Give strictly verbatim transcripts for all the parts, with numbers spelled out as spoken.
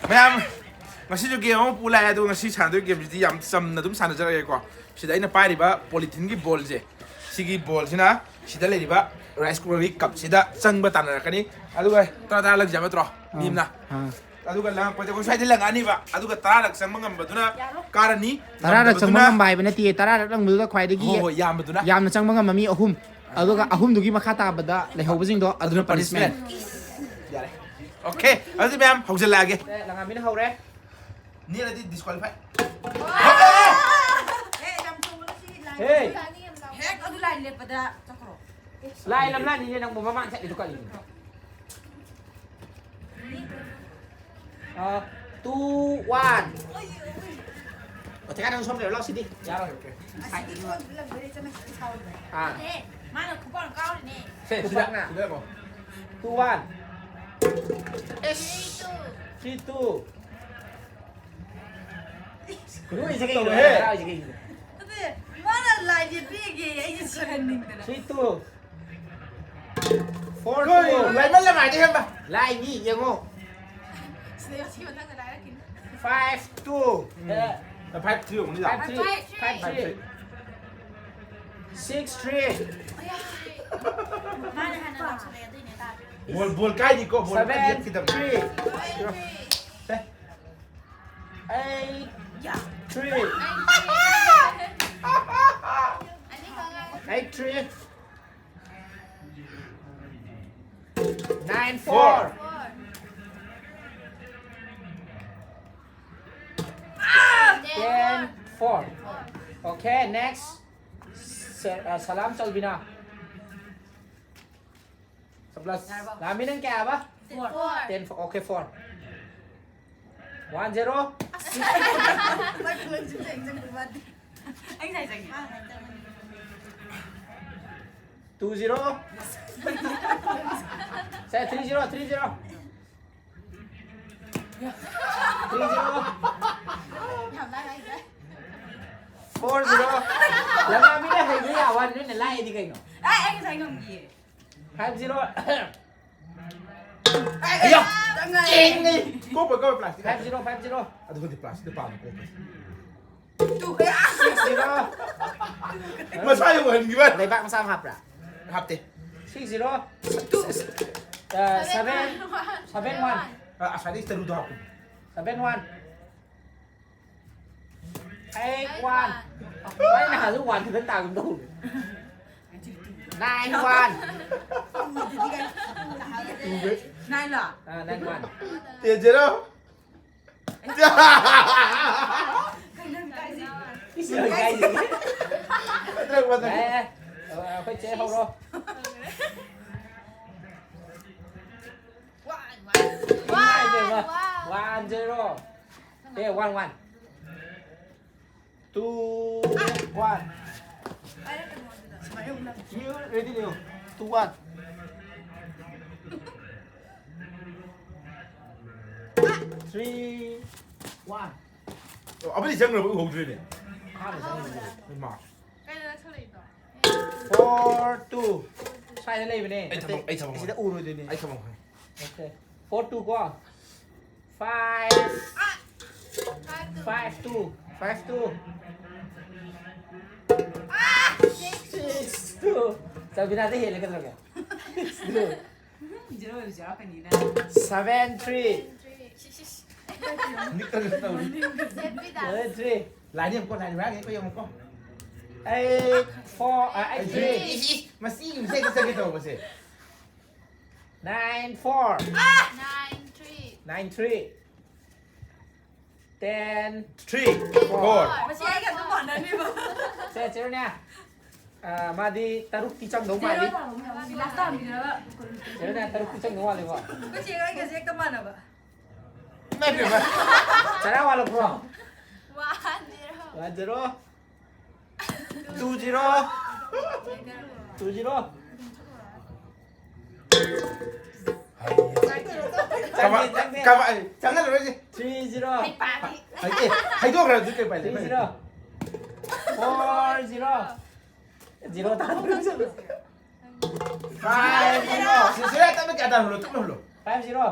ꯃꯌꯥꯝ, ꯉꯁꯤꯁꯨ ꯒꯦꯝ ꯑꯃ ꯄꯨ ꯂꯥꯛꯑꯦ꯫ ꯑꯗꯨꯒ ꯉꯁꯤ ꯁꯥꯟꯅꯗꯣꯏ ꯒꯦꯝꯁꯤꯗꯤ ꯌꯥꯝ ꯆꯝꯅ ꯑꯗꯨꯝ ꯁꯥꯟꯅꯖꯔꯒꯦꯀꯣ꯫ ꯁꯤꯗ ꯑꯩꯅ ꯄꯥꯏꯔꯤꯕ ꯄꯣꯂꯤꯊꯤꯟꯒꯤ ꯕꯣꯜꯁꯦ, ꯁꯤꯒꯤ ꯕꯣꯜꯁꯤꯅ ꯁꯤꯗ ꯂꯩꯔꯤꯕ ꯔꯥꯏꯁ ꯀꯨꯀꯔꯒꯤ ꯀꯞꯁꯤꯗ ꯆꯪꯕ ꯇꯥꯟꯅꯔꯛꯀꯅꯤ꯫ ꯑꯗꯨꯒ ꯇꯔꯥ ꯇꯔꯥ ꯂꯪꯖꯕ ꯅꯠꯇ꯭ꯔꯣ? ꯑꯥ, ꯃꯤ ꯑꯃꯅ꯫ ꯑꯥ꯫ ꯑꯗꯨꯒ ꯂꯪꯉꯛꯄꯁꯦ ꯑꯩꯈꯣꯏ ꯁ꯭ꯋꯥꯏꯗ ꯂꯪꯉꯛꯑꯅꯤꯕ꯫ ꯑꯗꯨꯒ ꯇꯔꯥꯔꯛ ꯆꯪꯕ ꯉꯝꯕꯗꯨꯅ ꯀꯥꯔꯅꯤ꯫ ꯇꯔꯥꯔꯛ ꯆꯪꯕ ꯉꯝꯗꯕꯗꯨꯅ ꯉꯝꯕ ꯍꯥꯏꯕ ꯅꯠꯇꯦ, ꯇꯔꯥꯔꯛ ꯂꯪꯕꯗꯨꯗ ꯈ꯭ꯋꯥꯏꯗꯒꯤ ꯍꯣꯏ, ꯍꯣꯏ, ꯌꯥꯝꯕꯗꯨꯅ꯫ ꯌꯥꯝꯅ ꯆꯪꯕ ꯉꯝꯕ ꯃꯤ ꯑꯍꯨꯝ꯫ ꯑꯗꯨꯒ ꯑꯍꯨꯝꯗꯨꯒꯤ ꯃꯈꯥ ꯇꯥꯕꯗ ꯂꯩꯍꯧꯕꯁꯤꯡꯗꯣ ꯑꯗꯨꯅ ꯑꯗꯨꯅ ꯄꯅꯤꯁꯃꯦꯟ꯫ ꯄꯅꯤꯁꯃꯦꯟ꯫ ꯌꯥꯔꯦ꯫ ꯑꯣꯀꯦ, ꯑꯗꯨꯗꯤ ꯃꯌꯥꯝ ꯍꯧꯖꯤꯜꯂꯛꯑꯒꯦ꯫ ꯑꯦ, ꯂꯪꯉꯥꯕꯤꯅ ꯍꯧꯔꯦ꯫ ꯅꯦꯠꯂꯗꯤ ꯗꯤꯁꯀ꯭ꯋꯥꯂꯤꯐꯥꯏ꯫ ꯑꯦ, ꯌꯥꯝ ꯆꯨꯝꯕ ꯁꯤ ꯂꯥꯏꯟ꯫ ꯍꯦ! ꯍꯦꯛ ꯑꯗꯨ ꯂꯥꯏꯟ ꯂꯦꯞꯄꯗ ꯆꯠꯈ꯭ꯔꯣ꯫ ꯂꯥꯏ ꯂꯝꯂꯥꯟꯅꯤꯅꯦ ꯅꯪꯕꯨ ꯃꯃꯥꯡ ꯆꯠꯂꯤꯗꯨ ꯀꯔꯤꯅꯣ? ꯑ, two, one꯫ ꯑꯣ, ꯊꯦꯀꯥ ꯅꯪ ꯁꯣꯝ ꯂꯩꯔꯣ, ꯂꯥꯎ ꯁꯤꯗꯤ꯫ ꯌꯥꯔꯣꯏ꯫ ꯑꯁꯤꯗꯤ ꯁꯣꯝ ꯂꯝꯗ ꯂꯩ ꯆꯠꯅ ꯁꯤꯗꯤ ꯁꯥꯎꯔꯣꯏ꯫ ꯑꯥ꯫ ꯅꯠꯇꯦ, ꯃꯥꯅ ꯈꯨꯄꯥꯛꯅ ꯀꯥꯎꯔꯤꯅꯦ꯫ ꯁꯦ, ꯁꯤꯗ, ꯈꯨꯄꯥꯛꯅ꯫ ꯁꯤꯗ ꯌꯦꯡꯉꯣ꯫ Two, one꯫ Three, two꯫ Three, two꯫ ꯅꯣꯏꯁꯦ ꯀꯩꯅꯣ, ꯍꯦ? ꯍꯔꯥꯎꯔꯤꯁꯦ ꯀꯩꯒꯤꯅꯣ? ꯅꯠꯇꯦ, ꯃꯥꯅ ꯂꯥꯏꯟꯁꯦ ꯄꯤꯒꯦ, ꯑꯩꯁꯦ ꯁꯤꯍꯟꯅꯤꯡꯗꯅ꯫ Three, two꯫ Four, ꯀꯩ, two꯫ ꯂꯥꯏꯃꯜꯂ ꯃꯥꯏꯗ ꯍꯦꯟꯕ꯫ ꯂꯥꯏꯅꯤ, ꯌꯦꯡꯉꯣ꯫ ꯁꯤꯗ ꯁꯤ ꯃꯊꯪꯗ ꯂꯥꯏꯔꯛꯈꯤꯅꯤ꯫ Five, two꯫ ꯎꯝ꯫ ꯐꯥꯏꯚ ꯊ꯭ꯔꯤ ꯑꯣꯏꯔꯝꯒꯅꯤꯗ꯫ Five, three꯫ Five, three꯫ Six, three꯫ ꯃꯥꯅ ꯍꯥꯟꯅ ꯂꯥꯎꯁꯜꯂꯛꯑꯦ, ꯑꯗꯨꯏꯅꯦ ꯇꯥꯗ꯭ꯔꯤ꯫ ꯕꯣꯜ, ꯕꯣꯜ ꯀꯥꯏꯅꯤꯀꯣ, ꯕꯣꯜ ꯀꯥꯏꯗꯤ ꯌꯦꯠꯈꯤꯗꯕꯅꯤ꯫ Seven, three꯫ ꯑꯦ꯫ Eight, three꯫ ꯑꯅꯤ ꯈꯛ ꯉꯥꯏꯔꯦ꯫ Eight, three꯫ Nine, four꯫ Four꯫ Ten, four꯫ Okay, next. Sa-, uh, Salam Salbina. Sablas. ꯌꯥꯔꯕꯣ? ꯂꯥꯃꯤ, ꯅꯪ ꯀꯌꯥ ꯍꯥꯏꯕ? Four꯫ Ten, four. Okay, four꯫ One zero꯫ ꯑꯩ ꯉꯁꯥꯏ ꯆꯪꯉꯦ꯫ Two zero꯫ ꯁꯦ, three zero, three zero꯫ Three zero꯫ ꯌꯥꯝ ꯂꯥꯏ ꯍꯥꯏꯗ꯭ꯔꯦ꯫ Four zero꯫ ꯂꯝꯉꯥꯃꯤꯅ ꯍꯩꯕ ꯌꯥꯕ ꯋꯥꯅꯤ, ꯅꯣꯏꯅ ꯂꯥꯏꯗꯤ ꯀꯩꯅꯣ? ꯑꯦ, ꯑꯩ ꯉꯁꯥꯏ ꯉꯝꯈꯤꯌꯦ꯫ Five zero꯫ ꯑꯌꯥ! ꯆꯪꯉꯦ꯫ ꯀꯣꯛꯄ ꯀꯣꯛꯄ plastic five zero, five zero. ꯑꯗꯨꯒꯗꯤ ꯄ꯭ꯂꯥꯁꯇꯤꯛꯇ ꯄꯥꯝꯃꯦ ꯀꯣꯛꯄꯁꯦ꯫ ꯇꯨ ꯀꯌꯥ? Six zero. ꯃꯁꯥ ꯌꯧꯍꯟꯈꯤꯕ꯫ ꯂꯩꯕꯥꯛ ꯃꯆꯥ ꯑꯃ ꯍꯥꯞꯄ꯭ꯔꯥ? ꯍꯥꯞꯇꯦ꯫ Six zero. ꯇꯨ꯫ ꯑ, ꯁꯚꯦꯟ, ꯁꯚꯦꯟ ꯋꯥꯟ꯫ ꯑ, ꯑꯁꯥꯏꯗꯩ ꯇꯔꯨꯗꯣ ꯍꯥꯞꯄꯨ꯫ Seven one. Eight one. One. One ꯅꯍꯥꯟꯁꯨ ꯋꯥꯟ ꯈꯛꯇꯪ ꯇꯥꯒꯨꯝ ꯇꯧꯕꯅꯦ꯫ Nine one. ꯅꯥꯏꯟꯂꯣ? ꯑ, ꯅꯥꯏꯟ ꯋꯥꯟ꯫ Ten zero. ꯀꯩꯅꯣ ꯀꯥꯏꯁꯦ? ꯏꯁ, ꯀꯥꯏꯁꯦ? ꯇꯔꯨꯛ ꯋꯥꯟ꯫ ꯑꯦ, ꯑꯦ, ꯑꯩꯈꯣꯏ ꯆꯦ ꯍꯧꯔꯣ꯫ One, one. ꯏꯃꯥꯏ ꯄꯦꯝꯃ꯫ ꯋꯥꯟ꯫ One zero. ꯑꯦ, ꯋꯥꯟ ꯋꯥꯟ꯫ Two one. ꯄꯥꯏꯔꯛꯀꯅꯣ ꯑꯗꯨꯗ꯫ ꯁꯨꯃꯥꯏꯅ ꯑꯃꯨꯛ ꯅꯝ-꯫ ꯌꯨ ꯔꯦꯗꯤ ꯂꯩꯌꯣ꯫ Two one. Three one. ꯑꯣ, ꯑꯃꯗꯤ ꯆꯪꯈ꯭ꯔꯕ ꯎꯍꯧꯗ꯭ꯔꯦꯅꯦ꯫ ꯑꯍꯥꯟꯕ ꯆꯪꯈꯤꯕꯗꯣ꯫ ꯏꯃꯥ꯫ ꯀꯩꯗ ꯅꯛꯁꯜꯂꯛꯏꯗꯣ? Four two. ꯁ꯭ꯋꯥꯏꯗ ꯂꯩꯕꯅꯦ꯫ ꯑꯩ ꯊꯝꯃꯣ, ꯑꯩ ꯊꯝꯃꯣ꯫ ꯑꯁꯤꯗ ꯎꯔꯣꯏꯗꯣꯏꯅꯦ꯫ ꯑꯩ ꯊꯝꯃꯣ꯫ ꯑꯣꯀꯦ꯫ ꯐꯣꯔ ꯇꯨ ꯀꯣ꯫ Five. Five two. Five two. Six two. ꯆꯥꯟꯕꯤꯅꯥꯗ ꯍꯦꯜꯂꯦ ꯀꯩꯗꯧꯔꯒꯦ? Six two. ꯖꯦꯔꯣ ꯑꯣꯏꯕꯁꯨ ꯌꯥꯎꯔꯛꯀꯅꯤꯅ꯫ Seven three. ꯅꯤꯛꯑꯒ ꯇꯧꯔꯤ꯫ Seven three. ꯂꯥꯏꯟ ꯌꯦꯡꯉꯨꯀꯣ, ꯂꯥꯏꯟ ꯃꯌꯥꯝ ꯌꯦꯡꯉꯨꯀꯣ, ꯌꯦꯡꯉꯨꯀꯣ꯫ ꯑꯩꯠ ꯐꯣꯔ, ꯑ, ꯑꯩꯠ ꯊ꯭ꯔꯤ꯫ ꯏꯁ, ꯏꯁ, ꯃꯁꯤ ꯌꯨꯝꯁꯦ ꯆꯠꯀꯦ ꯇꯧꯕꯁꯦ꯫ Nine four. Nine three. Nine three. Ten. Three. Four. ꯃꯁꯤ ꯑꯩꯒ ꯑꯗꯨꯝ ꯃꯥꯟꯅꯅꯤꯕ꯫ ꯁꯦ, ꯆꯦꯔꯣꯅꯦ꯫ ꯑ, ꯃꯥꯗꯤ ꯇꯔꯨꯛꯇꯤ ꯆꯪꯗꯧ ꯃꯥꯜꯂꯤ꯫ ꯂꯥꯁ ꯇꯥꯔꯝꯃꯤꯔꯕ? ꯆꯦꯔꯣꯅꯦ, ꯇꯔꯨꯛꯇꯤ ꯆꯪꯗꯧ ꯃꯥꯜꯂꯤꯀꯣ꯫ ꯑꯩꯈꯣꯏ ꯆꯦꯒ ꯑꯩꯒꯁꯦ ꯍꯦꯛꯇ ꯃꯥꯟꯅꯕ꯫ ꯏꯃꯥꯏ ꯄꯦꯝꯃ꯫ ꯆꯔꯥ ꯋꯥꯠꯂꯛꯄ꯭ꯔꯣ? One zero. One zero. Two zero. Two zero. ꯆꯪꯗꯦ, ꯆꯪꯗꯦ꯫ ꯀꯃꯥꯏ, ꯆꯪꯍꯜꯂꯔꯣꯏꯁꯦ꯫ Three zero. ꯍꯩ, ꯑꯦ, ꯍꯩꯗꯣꯛꯈ꯭ꯔꯗꯤ ꯀꯩ ꯎꯄꯥꯏ ꯂꯩ? Three zero. Four zero. Zero ꯇꯥꯗ꯭ꯔꯁꯨ꯫ Five zero. ꯁꯤ, ꯁꯤ, ꯇꯞꯅ ꯀꯌꯥ ꯇꯥꯍꯜꯂꯣ, ꯇꯞꯅ ꯍꯜꯂꯣ꯫ Five zero.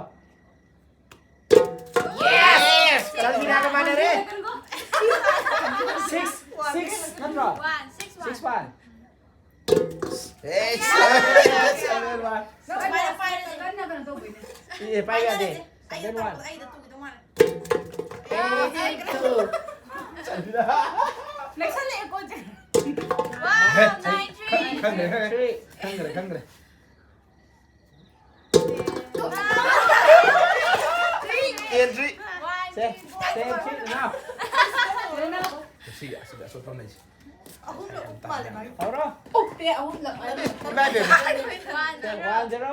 Six, six ꯅꯠꯇ꯭ꯔꯣ? One, six, one. Six one. ꯑꯦ, Seven one. ꯁꯨꯃꯥꯏꯅ ꯄꯥꯏꯔꯒ ꯀꯟꯅ ꯀꯩꯅꯣ ꯇꯧꯕꯩꯅꯦ꯫ ꯑꯦ, ꯄꯥꯏ ꯌꯥꯗꯦ꯫ ꯑꯩꯗ Seven one. ꯇꯧ- ꯑꯩꯗ ꯇꯧꯒꯗꯧ ꯃꯥꯜꯂꯦ꯫ Eight two. ꯅꯛꯁꯜꯂꯛꯑꯦꯀꯣ ꯆꯦ꯫ Wow, nine three. Three. Khangre, khangre. Khangre, khangre. Ten three. Say, say three now. ꯁꯤ, ꯑꯁꯤꯗ ꯑꯁꯣꯠꯄ ꯑꯃ ꯂꯩꯁꯦ꯫ ꯑꯍꯨꯝꯂꯛ ꯎꯞ ꯃꯥꯜꯂꯦ ꯃꯥꯒꯤ꯫ ꯍꯧꯔꯣ꯫ ꯎꯞꯄꯦ ꯑꯍꯨꯝꯂꯛ꯫ ꯏꯃꯥꯏ ꯄꯦꯝꯃ꯫ Say one zero.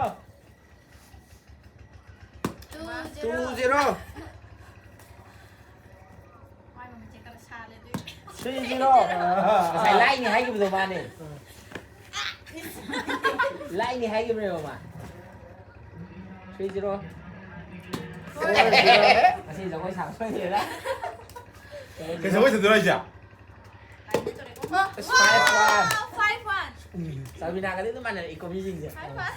Two Two zero. zero. ꯃꯥꯏ ꯃꯃꯤꯠꯁꯦ ꯈꯔ ꯁꯥꯜꯂꯦ ꯑꯗꯨꯏ꯫ Three zero. ꯉꯁꯥꯏ ꯂꯥꯏꯅꯤ ꯍꯥꯏꯈꯤꯕꯗꯣ ꯃꯥꯅꯦ꯫ ꯂꯥꯏꯅꯤ ꯍꯥꯏꯈꯤꯕꯅꯦꯕ ꯃꯥ꯫ Three zero. Four zero. ꯉꯁꯤ ꯖꯒꯣꯏ ꯁꯥꯕ ꯁꯣꯏꯗꯦꯗ꯫ ꯀꯩ ꯖꯒꯣꯏ ꯁꯥꯗꯣꯏꯅꯣ ꯍꯥꯏꯁꯦ? Five one. Five one. ꯆꯥꯕꯤꯅꯥꯒꯗꯤ ꯑꯗꯨꯝ ꯃꯥꯟꯅꯔꯛꯏꯀꯣ ꯃꯤꯁꯤꯡꯁꯦ꯫ Five one.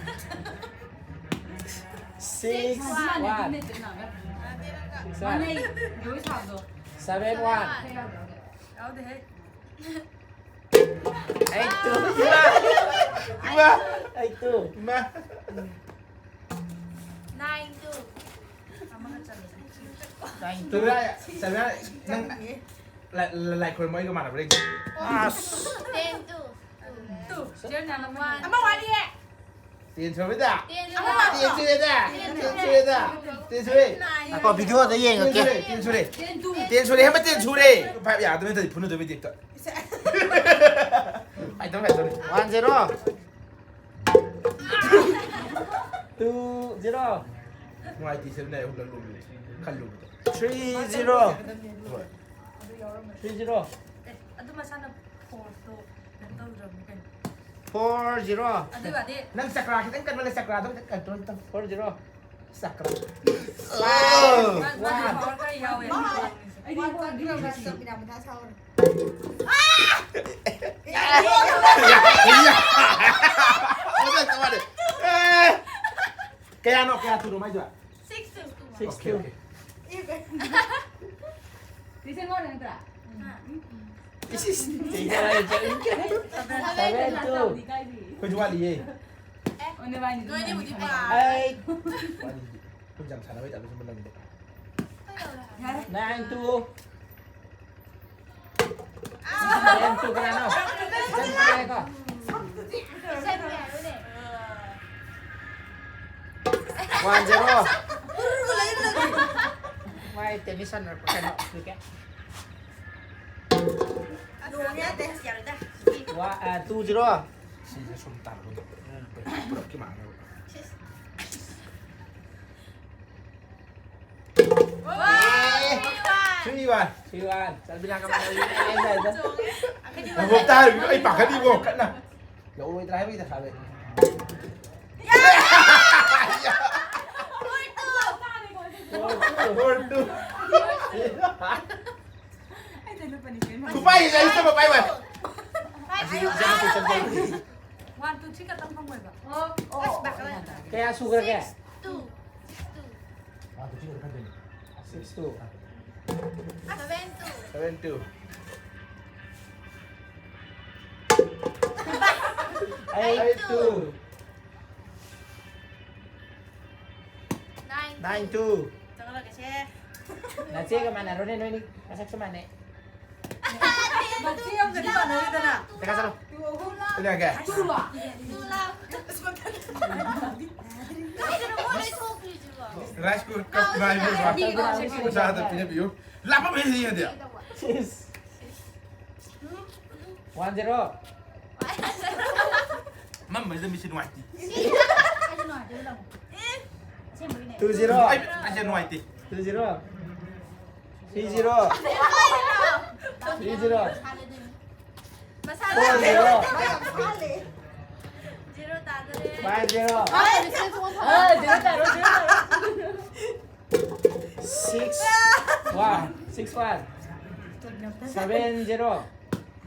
Six one. Six one. ꯃꯥꯟꯅꯩ ꯖꯒꯣꯏ ꯁꯥꯕꯗꯣ꯫ Seven one. ꯌꯥꯎꯗꯦꯍꯦ꯫ Eight two. ꯏꯃꯥ! Eight two. ꯏꯃꯥ! Nine two. ꯑꯃꯒ ꯆꯠꯂꯦ꯫ Nine two. ꯆꯕꯤꯌꯥ, ꯆꯕꯤꯌꯥ, ꯅꯪ ꯂꯥꯏ, ꯂꯥꯏ, ꯂꯥꯏ ꯈꯨꯔꯨꯝꯕ ꯑꯩꯒ ꯃꯥꯟꯅꯕ꯭ꯔꯥ ꯌꯦꯡꯁꯤ꯫ ꯑꯁ. Ten two. Two. Zero nine one. ꯑꯃ ꯋꯥꯠꯂꯤꯌꯦ꯫ Ten ꯁꯨꯔꯕꯗ? Ten. Ten ꯁꯨꯔꯦꯗ? Ten ꯁꯨꯔꯦꯗ? Ten ꯁꯨꯔꯦ? ꯉꯥꯏꯈꯣ, videoꯗ Ten ꯌꯦꯡꯉꯛꯀꯦ꯫ ꯁꯨꯔꯦ, ten ꯁꯨꯔꯦ꯫ Ten two. Ten ꯁꯨꯔꯦ, ꯍꯦꯃ ten ꯁꯨꯔꯦ꯫ Five ꯌꯥꯗꯕ ꯅꯠꯇ꯭ꯔꯗꯤ ꯐꯨꯅꯗꯣꯏꯕ ꯗꯦꯛꯇ꯫ ꯐꯥꯏꯗꯧ, ꯐꯥꯏꯗꯧ꯫ One zero. Two zero. ꯅꯨꯡꯉꯥꯏꯇꯦ ꯁꯤꯗꯅꯦ ꯑꯍꯨꯝꯂꯛ ꯂꯣꯡꯕꯗꯣ꯫ ꯈꯜꯂꯨꯕꯗꯣ꯫ Three zero. ꯍꯣꯏ꯫ Three zero. ꯑꯦ, ꯑꯗꯨ ꯃꯁꯥꯅ forceꯇꯣ ꯀꯩꯅꯣ ꯇꯧꯗ꯭ꯔꯕꯅꯤ ꯀꯩꯅꯣ꯫ Four zero. ꯑꯗꯨꯒꯗꯤ ꯅꯪ ꯆꯀ꯭ꯔꯥ ꯈꯤꯇꯪ ꯀꯟꯃꯜꯂꯦ, ꯆꯀ꯭ꯔꯥꯗꯣ ꯈꯤꯇꯪ control ꯇꯧ꯫ Four zero. ꯆꯀ꯭ꯔꯥ꯫ ꯃꯥ- ꯃꯥ power ꯈꯔ ꯌꯥꯎꯋꯦ꯫ ꯑꯩꯗꯤ ꯋꯥꯟ ꯇ꯭ꯋꯦꯟꯇꯤ ꯐꯥꯏꯚ ꯆꯠꯄꯤꯅ ꯃꯊꯥ ꯁꯥꯎꯔꯦ꯫ ꯀꯌꯥꯅꯣ, ꯀꯌꯥ ꯊꯨꯅꯣ ꯃꯥꯏꯗꯣ? Six two. Six Okay, two. okay. ꯂꯤꯁꯤꯡ ꯑꯃ ꯅꯠꯇ꯭ꯔꯥ? ꯏꯁ, ꯏꯁ, ꯆꯩ ꯆꯥꯔꯦ, ꯆꯩ ꯆꯥꯔꯦ꯫ Seven two. ꯑꯩꯈꯣꯏꯁꯨ ꯋꯥꯠꯂꯤꯌꯦ꯫ ꯑꯣ, ꯅꯕꯥꯅꯤꯗꯣ ꯅꯣꯏꯅꯤꯕꯨꯗꯤ ꯅꯕꯥꯅꯤ ꯄꯥ- ꯈꯥꯏ꯫ ꯑꯩ ꯋꯥꯠꯂꯤꯗꯤ꯫ ꯑꯩꯈꯣꯏ ꯌꯥꯝ ꯁꯥꯟꯅꯕꯩ ꯇꯥꯏꯞꯇ ꯁꯨꯝ ꯂꯪꯕ꯫ ꯌꯥꯔꯦ꯫ Nine two. Nine two ꯀꯅꯥꯅꯣ? ꯆꯪ ꯇꯥꯔꯦꯀꯣ꯫ One zero. ꯃꯥꯏ tennis ꯁꯥꯟꯅꯔꯛꯄ ꯀꯩꯅꯣ, cricket꯫ ꯅꯣꯡ ꯌꯥꯗꯦ, ꯌꯥꯔꯣꯏꯗ꯫ ꯋꯥ-, ꯑ, two zero꯫ ꯁꯤꯁꯦ ꯁꯨꯝ ꯇꯥꯔꯛꯄꯗꯣ꯫ ꯄꯨꯂꯞꯀꯤ ꯃꯥꯟꯅꯕ꯫ Three one. Three one. ꯆꯥꯟꯕꯤꯅ ꯀꯃꯥꯏꯅ ꯇꯧꯔꯤ? ꯃꯕꯣꯛ ꯇꯥꯔꯤꯕ ꯑꯩ ꯄꯥꯈꯠꯂꯤꯕꯣ ꯀꯟꯅ꯫ ꯌꯧꯔꯣꯏꯗ꯭ꯔꯥ ꯍꯥꯏꯕꯒꯤ ꯗꯁꯥꯗ꯫ Four two. ꯈꯨꯄꯥꯏꯁꯦ ꯑꯩ ꯆꯠꯄ ꯄꯥꯏ ꯋꯥꯏ꯫ One, two, three ꯈꯛꯇꯪ ꯐꯪꯉꯣꯏꯕ꯫ ꯀꯌꯥ ꯁꯨꯈ꯭ꯔꯒꯦ? Two. Six two. Six two. Seven two. Seven two. Eight two. Nine. Nine two. ꯆꯪꯍꯜꯂꯛꯀꯦꯁꯦ꯫ ꯅꯆꯦꯒ ꯃꯥꯟꯅꯔꯣꯅꯦ ꯅꯣꯏꯅꯤ꯫ ꯃꯁꯛꯁꯨ ꯃꯥꯟꯅꯩ꯫ ꯃꯁꯤ ꯌꯥꯝꯒꯗꯤ ꯃꯥꯟꯅꯔꯦꯗꯅ꯫ ꯇꯦꯛꯀ ꯆꯠꯂꯣ꯫ ꯇꯨ ꯑꯍꯨꯝ ꯂꯥ? ꯀꯩꯗꯧꯔꯒꯦ? ꯑꯅꯤ ꯁꯨꯕ꯫ Two ꯂꯥꯎ꯫ ꯀꯥꯏꯗꯅꯣ ꯃꯣꯏ ꯂꯣꯏ ꯊꯣꯛꯈ꯭ꯔꯤꯁꯤꯕꯣ? Rice cooker cup ꯅꯥꯏꯕ ꯃꯆꯥꯗ ꯄꯤꯅꯕꯤꯌꯨ꯫ ꯂꯥꯞꯄ ꯃꯍꯦꯟ ꯌꯦꯡꯉꯗꯤ꯫ Sis. One zero. ꯃꯝꯕꯁꯤꯗ ꯃꯤꯠꯁꯦ ꯅꯨꯡꯉꯥꯏꯇꯦ꯫ ꯑꯩꯁꯨ ꯅꯨꯡꯉꯥꯏꯇꯦ, ꯑꯗꯨ ꯇꯧ꯫ ꯑꯁꯦꯡꯕꯒꯤꯅꯦ꯫ Two zero. ꯑꯩ ꯑꯩꯁꯦ ꯅꯨꯡꯉꯥꯏꯇꯦ꯫ Two zero. Three zero. Three zero. ꯃꯁꯥ Four zero. Zero ꯇꯥꯗꯣꯔꯦ꯫ Five zero. ꯑꯥ, zero ꯇꯥꯔꯣ, zero ꯇꯥꯔꯣ꯫ Six one. Six one. Seven zero.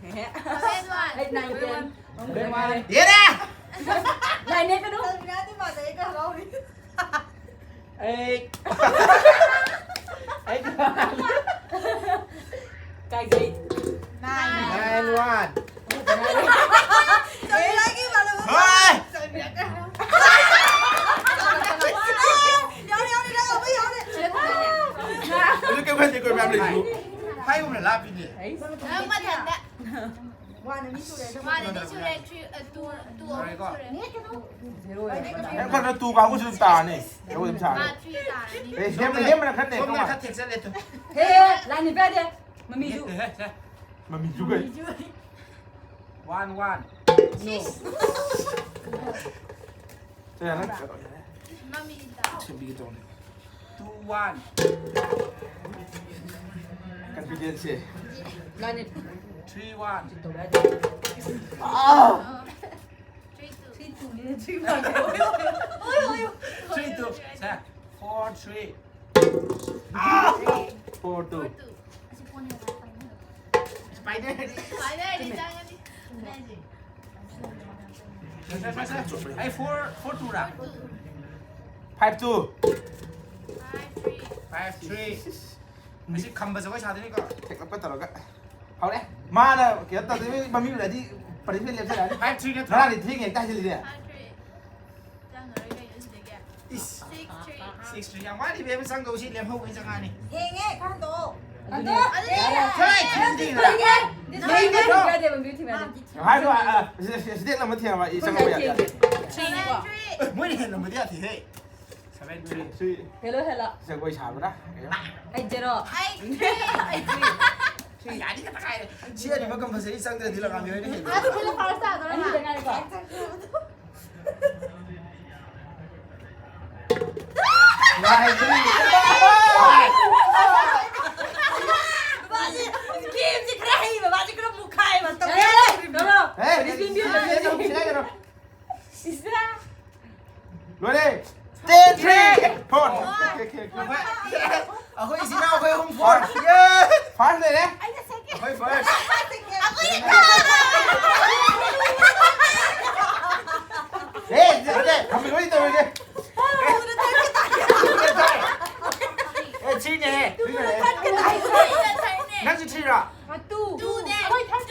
Seven one. ꯑꯩ nine ten. Seven one. ꯌꯦꯔꯦ! Nine ꯅꯦꯛꯀꯅꯨ꯫ ꯀꯜꯄꯤꯅꯥꯗꯤ ꯃꯥꯟꯅꯩ ꯀ ꯍꯔꯥꯎꯔꯤ꯫ Eight. Eight one. ꯈꯟꯗꯦ ꯑꯩꯈꯣꯏ ꯃꯌꯥꯝ ꯂꯩꯁꯤꯕꯨ꯫ ꯍꯥꯏꯒꯨꯝꯅ ꯂꯥꯞꯄꯤꯅꯦ꯫ ꯅꯪ ꯃꯊꯟꯇ꯫ ꯋꯥꯟ ꯑꯅꯤ ꯁꯨꯔꯦ꯫ ꯃꯥꯅ ꯑꯅꯤ ꯁꯨꯔꯦ, ꯊ꯭ꯔꯤ, ꯑ, ꯇꯨ, ꯇꯨ ꯑꯍꯨꯝ ꯌꯥꯔꯦꯀꯣ꯫ ꯁꯨꯔꯦ꯫ ꯅꯦꯠ ꯀꯩꯅꯣ? ꯖꯦꯔꯣ ꯑꯣꯏꯔꯦ꯫ ꯅꯪ ꯈꯟꯗ ꯇꯨ ꯀꯥꯡꯕꯨꯁꯨ ꯑꯗꯨꯝ ꯇꯥꯔꯅꯤ꯫ ꯑꯩꯈꯣꯏ ꯑꯗꯨꯝ ꯁꯥꯔꯅꯤ꯫ ꯃꯥ ꯊ꯭ꯔꯤ ꯇꯥꯔꯅꯤ꯫ ꯑꯦ, ꯅꯦꯝꯅ ꯅꯦꯝꯕꯅ ꯈꯔ ꯅꯦꯝ ꯁꯣꯝꯅ ꯀꯧꯃ꯫ ꯈꯔ ꯊꯦꯛꯆꯜꯂꯦ ꯇꯨ꯫ ꯍꯦ, ꯂꯥꯟꯅꯤ ꯄꯥꯗꯦ꯫ ꯃꯃꯤꯁꯨ꯫ ꯅꯦꯠꯇꯦꯍꯦ, ꯁꯦ꯫ ꯃꯃꯤꯁꯨ ꯀꯩ꯫ One one. ꯁꯦ, ꯅꯪ ꯃꯃꯤ ꯇꯥ꯫ ꯁꯦꯝꯕꯤꯒꯦ ꯇꯧꯅꯤ꯫ Two one. ꯀꯟꯐꯤꯗꯦꯟꯁꯁꯦ꯫ ꯂꯥꯟꯅꯤ꯫ Three one. ꯇꯧꯕ ꯌꯥꯗꯦ꯫ ꯑꯥ! Three two. ꯊ꯭ꯔꯤ ꯇꯨꯅꯤꯅ ꯊ꯭ꯔꯤ ꯋꯥꯟ꯫ ꯑꯣꯏ, ꯑꯣꯏ, ꯑꯣꯏ꯫ Three two. ꯁꯦ꯫ Four three. Four two. Four two. ꯑꯁꯤ ꯐꯣꯟ ꯌꯥꯝ ꯄꯥꯏꯅ꯫ ꯁ꯭ꯄꯥꯏꯗꯔ꯫ ꯄꯥꯏꯅꯔꯗꯤ ꯆꯪꯉꯅꯤ꯫ ꯍꯥꯏꯁꯦ꯫ ꯁꯦ, ꯁꯦ, ꯁꯦ, ꯁꯦ꯫ ꯑꯩ ꯐꯣꯔ, ꯐꯣꯔ ꯇꯨꯔꯥ? Five two. Five three. Five three. ꯑꯁꯤ ꯈꯝꯕ ꯖꯒꯣꯏ ꯁꯥꯗꯣꯏꯅꯤꯀꯣ꯫ ꯊꯦꯛꯂꯛꯄ ꯇꯧꯔꯒ꯫ ꯍꯧꯔꯦ꯫ ꯃꯥꯅ ꯀꯩꯅꯣ ꯇꯧꯗꯣꯏ ꯃꯃꯤꯡꯗꯨꯗꯤ ꯄꯔꯤꯐꯦꯟ ꯂꯦꯞꯆꯔꯅꯤ꯫ ꯐꯥꯏꯚ ꯊ꯭ꯔꯤ ꯅꯠꯇ꯭ꯔꯣ? ꯉꯔꯥꯡꯗꯤ ꯊꯦꯡꯉꯦ ꯍꯦꯛꯇ ꯍꯥꯏꯖꯤꯜꯂꯤꯅꯦ꯫ Five three. ꯆꯪꯉꯔꯣꯏ ꯀꯩꯅꯣ ꯁꯤꯗꯒꯤ꯫ ꯏꯁ꯫ Six three. Six three. ꯌꯥꯝ ꯋꯥꯠꯂꯤꯕꯦꯝ ꯆꯪꯗꯧꯁꯤ ꯂꯦꯝꯍꯧꯕꯩ ꯆꯪꯉꯛꯑꯅꯤ꯫ ꯍꯦꯡꯉꯦ ꯈꯔ ꯍꯟꯗꯣꯛꯑꯣ꯫ ꯑꯗꯨꯅꯦ꯫ ꯑꯗꯨꯅꯦ꯫ ꯆꯠꯂꯣꯍꯦ, ꯊꯦꯡꯗ꯭ꯔꯤꯉꯩꯗ꯫ ꯂꯩꯕ ꯌꯥꯗꯦ, ꯃꯃꯤ ꯊꯤꯕ ꯌꯥꯗꯦ꯫ ꯍꯥꯏꯕ, ꯑ, ꯑ, ꯁꯤꯗ, ꯁꯤꯗ, ꯁꯤꯗ ꯑꯃ ꯊꯦꯡꯉꯕ, ꯑꯩ ꯆꯪꯉꯛꯄ ꯌꯥꯗꯦ꯫ ꯊ꯭ꯔꯤꯅꯤꯀꯣ꯫ ꯑꯦ, ꯃꯣꯏꯅ ꯍꯦꯜꯂꯝꯕꯗꯤ ꯌꯥꯗꯦꯍꯦ꯫ Seven three. ꯁꯤ ꯍꯦꯜꯂꯣ, ꯍꯦꯜꯂꯣ꯫ ꯖꯒꯣꯏ ꯁꯥꯕ꯭ꯔꯥ? ꯑꯩ ꯖꯦꯔꯣ꯫ ꯑꯩ ꯊ꯭ꯔꯤ꯫ ꯑꯩ ꯊ꯭ꯔꯤ꯫ ꯁꯤ ꯌꯥꯅꯤ ꯈꯛꯇ ꯉꯥꯏꯔꯦ꯫ ꯁꯤ ꯑꯅꯤꯃꯛ ꯀꯝꯄꯜꯁꯔꯤ ꯆꯪꯗ꯭ꯔꯗꯤ ꯂꯒꯥꯝ ꯌꯧꯔꯅꯤ ꯍꯦꯜꯂꯦ꯫ ꯑꯗꯨ ꯐꯤꯜ ꯐꯥꯔꯁ ꯇꯥꯗꯣꯔꯦ꯫ ꯑꯅꯤꯗ ꯉꯥꯏꯔꯦꯀꯣ꯫ ꯉꯥꯏꯗ꯭ꯔꯤ꯫ ꯃꯥꯁꯦ ꯒꯦꯝꯁꯦ ꯈꯔ ꯍꯩꯕ, ꯃꯥꯁꯦ ꯈꯔ ꯃꯨꯛꯈꯥꯏꯕ꯫ ꯌꯥꯔꯦ, ꯌꯥꯔꯦ, ꯌꯥꯔꯦ꯫ ꯌꯥꯔꯦ꯫ ꯍꯦ, ꯔꯤꯁꯤꯡ ꯕꯤꯌꯨ ꯂꯩꯔꯦ, ꯁꯤꯗ ꯀꯩꯅꯣ꯫ ꯏꯁ꯫ ꯂꯣꯏꯔꯦ꯫ Ten three. ꯐꯣꯔ꯫ ꯑꯩꯈꯣꯏ ꯏꯆꯤꯟ ꯏꯅꯥꯎ ꯑꯩꯈꯣꯏ ꯑꯍꯨꯝ ꯐꯣꯔ꯫ ꯌꯦ! ꯐꯥꯔꯁ ꯂꯩꯔꯦ꯫ ꯑꯩꯅ ꯁꯦꯀꯦꯟ꯫ ꯑꯩꯈꯣꯏ ꯐꯥꯔꯁ꯫ ꯍꯦ, ꯁꯤꯗ, ꯁꯤꯗ, ꯊꯝꯃꯤ ꯂꯣꯏ ꯇꯧꯔꯒꯦ꯫ ꯑꯦ, ꯊ꯭ꯔꯤꯅꯦꯍꯦ, ꯊ꯭ꯔꯤꯅꯦꯍꯦ꯫ ꯅꯪꯁꯨ ꯊ꯭ꯔꯤꯔꯣ? ꯇꯨꯅꯦ꯫ ꯑꯩꯈꯣꯏ ꯊꯥꯔꯠ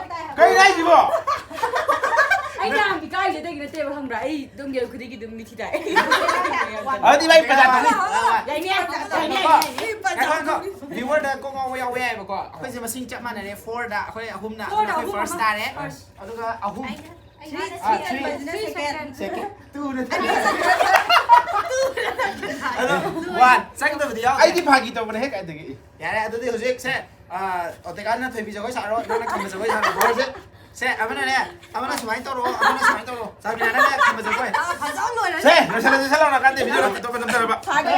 ꯇꯥꯏ ꯍꯥꯏꯕ꯫ ꯀꯩꯅꯣ ꯍꯥꯏꯁꯤꯕꯣ? ꯑꯩ ꯅꯍꯥꯟ ꯏꯀꯥꯏꯁꯦ ꯑꯇꯩꯒꯤ ꯅꯠꯇꯦꯕ, ꯈꯪꯕ꯭ꯔꯥ? ꯑꯩ ꯑꯗꯨꯝ ꯒꯦꯝ ꯈꯨꯗꯤꯡꯒꯤ ꯑꯗꯨꯝ ꯃꯤꯊꯤ ꯇꯥꯏ꯫ ꯑꯗꯨꯗꯤ ꯚꯥꯏ ꯄꯩꯁꯥ ꯊꯥꯅꯤ꯫ ꯌꯥꯏꯅꯦ, ꯌꯥꯏꯅꯦ, ꯌꯥꯏꯅꯦ꯫ ꯉꯥꯏꯈꯣ, ꯉꯥꯏꯈꯣ꯫ Viewerꯗ ꯀꯣꯛ ꯉꯥꯎꯕ ꯌꯥꯎꯕ ꯌꯥꯏꯕꯀꯣ꯫ ꯑꯩꯈꯣꯏꯁꯦ ꯃꯁꯤꯡ ꯆꯞ ꯃꯥꯟꯅꯔꯦ, fourꯗ ꯑꯩꯈꯣꯏ ꯑꯍꯨꯝꯅ꯫ Fourꯗ ꯑꯗꯨꯅ ꯑꯩꯈꯣꯏ ꯑꯍꯨꯝ first ꯑꯃ꯫ ꯇꯥꯔꯦ꯫ First꯫ ꯑꯗꯨꯒ ꯑꯍꯨꯝ꯫ ꯑꯩꯅ, ꯑꯩꯅ ꯑꯥ, three꯫ Second꯫ Second꯫ Two ꯅꯠꯇꯦ꯫ ꯑꯗꯣ, one꯫ ꯆꯪꯗꯕꯗꯤ ꯌꯥꯎꯗꯦ꯫ ꯑꯩꯗꯤ ꯐꯥꯒꯤ ꯇꯧꯕꯅꯦ ꯍꯦꯛ ꯀꯥꯏꯗꯒꯤ꯫ ꯌꯥꯔꯦ, ꯑꯗꯨꯗꯤ ꯍꯧꯖꯤꯛꯁꯦ, ꯑꯥ, ꯑꯣꯇꯦꯀꯥꯟꯅ ꯊꯣꯏꯕꯤ ꯖꯒꯣꯏ ꯁꯥꯔꯣ, ꯅꯪꯅ ꯈꯝꯕ ꯖꯒꯣꯏ ꯁꯥꯔꯣ꯫ ꯍꯧꯖꯤꯛ ꯁꯦ, ꯑꯃꯅꯅꯦ, ꯑꯃꯅ ꯁꯨꯃꯥꯏꯅ ꯇꯧꯔꯣ, ꯑꯃꯅ ꯁꯨꯃꯥꯏꯅ ꯇꯧꯔꯣ꯫ ꯆꯥꯟꯕꯤꯔ ꯅꯪꯅꯦ ꯈꯝꯕ ꯖꯒꯣꯏ꯫ ꯐꯖꯅ ꯂꯣꯏꯔꯦ꯫ ꯁꯦ, ꯂꯣꯏꯁꯜꯂꯁꯤ, ꯁꯠ ꯂꯥꯎꯅ ꯀꯥꯟꯗꯦ, video ꯑꯇꯣꯞꯄ ꯅꯝꯊꯔꯕ꯫ ꯐꯥꯒꯦ꯫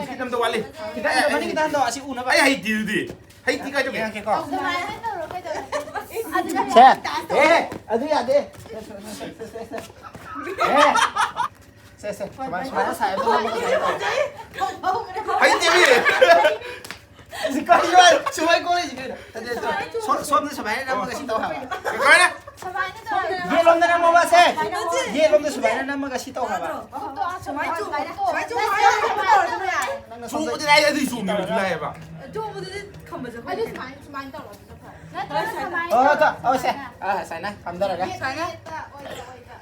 ꯈꯤꯇꯪ ꯑꯝꯇ ꯋꯥꯠꯂꯤ꯫ ꯈꯤꯇꯪ ꯑꯝꯇ ꯃꯅꯤꯡ ꯈꯤꯇꯪ ꯍꯟꯗꯣꯛ, ꯑꯁꯤ ꯎꯅꯕ꯫ ꯑꯩ ꯍꯩꯇꯦ ꯑꯗꯨꯗꯤ꯫ ꯍꯩꯇꯦ ꯀꯥꯏꯗꯧꯒꯦ? ꯌꯦꯡꯉꯛꯀꯦꯀꯣ꯫ ꯑꯗꯨꯃꯥꯏꯅ ꯇꯧꯔꯣ, ꯀꯩꯗꯧꯔꯒꯦ? ꯁꯦ, ꯑꯦ, ꯑꯗꯨ ꯌꯥꯗꯦ꯫ ꯁꯦ, ꯁꯦ, ꯁꯦ, ꯁꯦ, ꯁꯦ, ꯁꯦ꯫ ꯑꯦ꯫ ꯁꯦ, ꯁꯦ, ꯁꯨꯃꯥꯏ-, ꯁꯨꯃꯥꯏꯅ ꯁꯥꯏ, ꯑꯗꯨꯒ ꯑꯃꯨꯛ ꯁꯨꯃꯥꯏꯅ ꯇꯧ꯫ ꯍꯩꯇꯦꯃꯤ! ꯑꯁꯤ ꯀꯔꯤꯅꯣ ꯍꯥꯏ-, ꯁꯨꯃꯥꯏ ꯀꯣꯜꯂꯤꯁꯤ ꯀꯩꯅꯣ? ꯅꯠꯇꯦ, ꯅꯠꯇꯦ꯫ ꯁꯣꯝ-, ꯁꯣꯝꯗ ꯁꯨꯃꯥꯏꯅ ꯅꯝꯃꯒ ꯁꯤ ꯇꯧ ꯍꯥꯏꯕ꯫ ꯀꯃꯥꯏꯅ? ꯁꯨꯃꯥꯏꯅ ꯇꯧꯔꯒ ꯌꯦꯠꯂꯣꯝꯗ ꯅꯝꯃꯣꯕ, ꯁꯦ꯫ ꯅꯠꯇꯦ꯫ ꯌꯦꯠꯂꯣꯝꯗ ꯁꯨꯃꯥꯏꯅ ꯅꯝꯃꯒ ꯁꯤ ꯇꯧ ꯍꯥꯏꯕ꯫ ꯈꯨꯠꯇꯣ ꯑꯥ ꯁꯨꯃꯥꯏꯅ ꯆꯨꯝꯃꯣ꯫ ꯁꯨꯃꯥꯏꯅ ꯆꯨꯝꯃꯣ꯫ ꯅꯪꯅ ꯁꯣꯝꯗ ꯆꯨꯝꯕꯗꯤ ꯂꯥꯏ, ꯑꯗꯨꯏ ꯆꯨꯝꯕꯗꯤ ꯂꯥꯏꯌꯦꯕ꯫ ꯆꯨꯝꯕꯗꯨꯗꯤ ꯈꯝꯕ ꯖꯒꯣꯏ꯫ ꯑꯗꯨ ꯁꯨꯃꯥꯏꯅ, ꯁꯨꯃꯥꯏꯅ ꯇꯧꯔꯣ, ꯑꯗꯨꯅ ꯐꯔꯦ꯫ ꯅꯠꯇ꯭ꯔꯒ ꯁꯨꯃꯥꯏꯅ ꯑꯣ, ꯇꯧꯔꯣ꯫ ꯇ-, ꯑꯣ, ꯁꯦ꯫ ꯑꯥ, ꯁꯨꯃꯥꯏꯅ ꯐꯝꯊꯔꯒ꯫ ꯌꯦꯠꯇ, ꯌꯦꯠꯇ, ꯑꯣꯏꯗ, ꯑꯣꯏꯗ꯫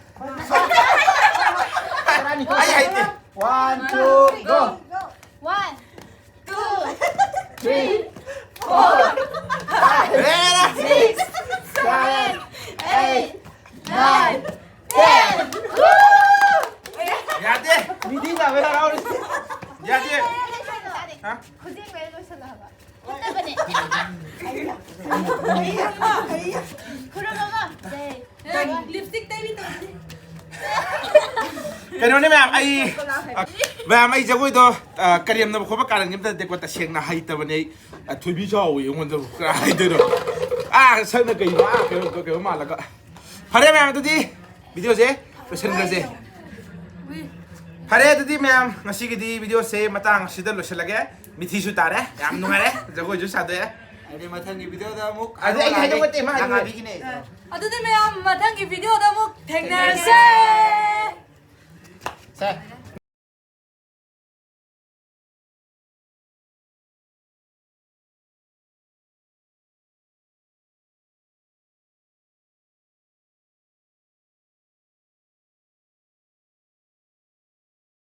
ꯇꯔꯥꯅꯤꯊꯣꯏ꯫ ꯑꯩ ꯍꯩꯇꯦ꯫ One, two, go. One, two, three, four, five, six, seven, eight, nine, ten. ꯌꯥꯗꯦ꯫ ꯃꯤꯗꯤ ꯂꯥꯎꯋꯦ ꯍꯔꯥꯎꯔꯤꯁꯦ꯫ ꯌꯥꯗꯦ꯫ ꯍꯥ? ꯈꯨꯖꯤꯡ ꯂꯣꯏꯅ ꯂꯣꯏꯁꯜꯂꯣ ꯍꯥꯏꯕ꯫ ꯈꯨꯔꯨꯝꯃꯕ? ꯖꯩ꯫ ꯅꯪ lipstick ꯇꯩꯔꯤ ꯇꯧꯔꯤꯁꯦ꯫ ꯀꯩꯅꯣꯅꯦ ꯃꯌꯥꯝ, ꯑꯩ, ꯑ, ꯃꯌꯥꯝ, ꯑꯩ ꯖꯒꯣꯏꯗꯣ, ꯑ, ꯀꯔꯦꯝꯅꯕ ꯈꯣꯠꯄ ꯀꯥꯔꯟꯒꯤ ꯑꯝꯇ ꯅꯠꯇꯦꯀꯣ, ꯇꯁꯦꯡꯅ ꯍꯩꯇꯕꯅꯦ ꯑꯩ꯫ ꯑ, ꯊꯣꯏꯕꯤ ꯁꯥꯎꯋꯤ ꯑꯩꯉꯣꯟꯗ, ꯀꯃꯥꯏ ꯍꯥꯏꯗꯣꯏꯅꯣ? ꯑꯥ, ꯁꯛꯅ ꯀꯩꯅꯣ, ꯑꯥ, ꯀꯩꯅꯣ, ꯀꯩꯅꯣ ꯃꯥꯜꯂꯒ꯫ ꯐꯔꯦ ꯃꯌꯥꯝ, ꯑꯗꯨꯗꯤ videoꯁꯦ ꯂꯣꯏꯁꯤꯟꯈ꯭ꯔꯁꯦ꯫ ꯐꯔꯦ, ꯑꯗꯨꯗꯤ ꯃꯌꯥꯝ, ꯉꯁꯤꯒꯤꯗꯤ videoꯁꯦ ꯃꯇꯥꯡ ꯑꯁꯤꯗ ꯂꯣꯏꯁꯤꯜꯂꯒꯦ꯫ ꯃꯤꯊꯤꯁꯨ ꯇꯥꯔꯦ, ꯌꯥꯝ ꯅꯨꯡꯉꯥꯏꯔꯦ, ꯖꯒꯣꯏꯁꯨ ꯁꯥꯗꯣꯛꯑꯦ꯫ ꯑꯗꯨꯗꯤ ꯃꯊꯪꯒꯤ videoꯗ ꯑꯃꯨꯛ ꯑꯗꯨꯗꯤ ꯑꯩ ꯍꯥꯏꯗꯣꯛꯄ ꯅꯠꯇꯦ, ꯃꯥ ꯍꯥꯏꯗꯣꯛꯑꯦ꯫ ꯂꯥꯛꯅꯕꯤꯒꯤꯅꯦ꯫ ꯑꯗꯨꯗꯤ ꯃꯌꯥꯝ, ꯃꯊꯪꯒꯤ videoꯗ ꯑꯃꯨꯛ ꯊꯦꯡꯅꯔꯁꯦ꯫ ꯁꯦ꯫